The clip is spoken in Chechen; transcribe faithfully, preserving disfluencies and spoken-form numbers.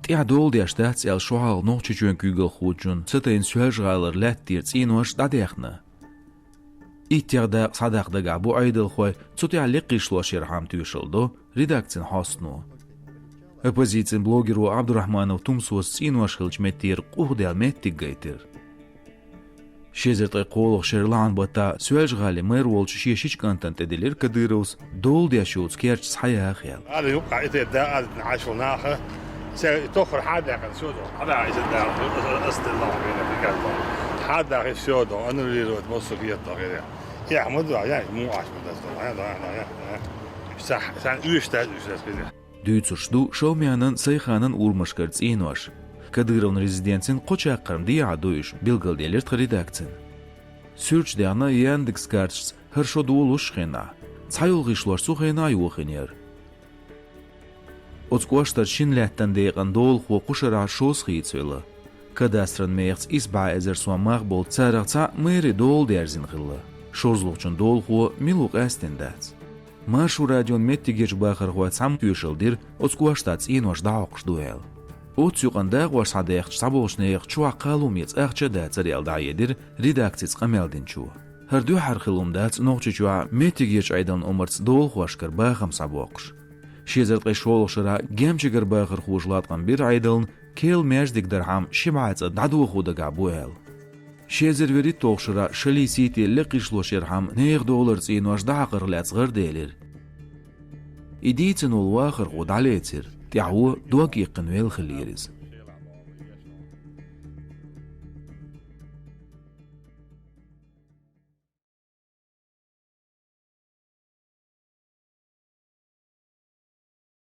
ТӀехь дола деш дац аьлла шо хьалха Нохчийчоьнан куьйгалхочунна ца тайна Соьлжа-ГӀалара лаьттара цӀеношка дӀадаьхна. Иттех дакъа схьадаккха дагахь бу Ӏедалхой, цу тӀехь лекхишлош ярхьама тоьшалла до редакцин хьостано. Оппозицин блогеро Ӏабдурахьманов Тумсос цӀенош хиллачу меттера къухдаьлла меттиг гайтира. Ши эзар ткъе кхоалгӀачу шеран лахьан баттахь Соьлжа-ГӀалин мэр волчу шен шича кӀантана тӀеделира Кадыровс, дола деш йоцу керча схьаяха аьлла. Ара юккъахь и тӀе да, ара Ӏаш волу наха, церан тоххара хьадаьккхина, всё, до, хьада, иза да, ас, ас, ас, делла, хьада, хьада, всё, до, аннулировать, массо хета, хета. Я, ма да, я, му Ӏаш ма дац, до, я, да, да, я, да. Сан, сан уьш дац, уьш дац, хета. Дуьйцурш ду Шаумянан, Сайханан урамашкара цӀенош. Кадыровн резиденцин кхо чаккхарма дехьа ду уьш, билгалделира тхан редакцина. Суьрташ даьхна Яндекс карташца хӀара шо долуш хенахь, цхьайолу гӀишлош цу хенахь йохийна яра. Оцу кӀоштара шина лаьттан декъан долахо кху шарахь шозза хийцавелла. Кадастран мехаца исс бӀе эзар сом мах болчу царах цхьаъ мэрин дола дерзина хилла. ШозлагӀчун долахо мила ву къаьстина дац. Маршо радион меттигерчу бахархоша цхьамма тоьшалла дира, оцу кӀоштахь цӀенош дӀахьокхуш ду аьлла. Оццу юкъана дакъош схьадаьхча, цхьаболчу нехан чохь кхаллам эца ахча а дацара аьлла, дӀахьедира редакцица къамел динчо. ХӀара дуьххьара хилла хӀума дац Нохчийчохь меттигерчу Ӏедалан омарца долахошкара бахам схьабоккхуш. Ши эзар ткъе шолгӀачу шарахь Гемчигара бахархоша латкъам бира Ӏедална, Кел маьждиг дархьама ши бӀе цӀа дӀадохо дагахь бу аьлла. Ши эзар вуьрхӀитталгӀачу шарахь Шали-Сити лекхишлош ярхьама нехан долара цӀенош дӀахьакхарх лаьцна гӀараделира. И дийцина волу вахархо дӀалецира, тӀаьхьо дог иккхина велла хиллера иза.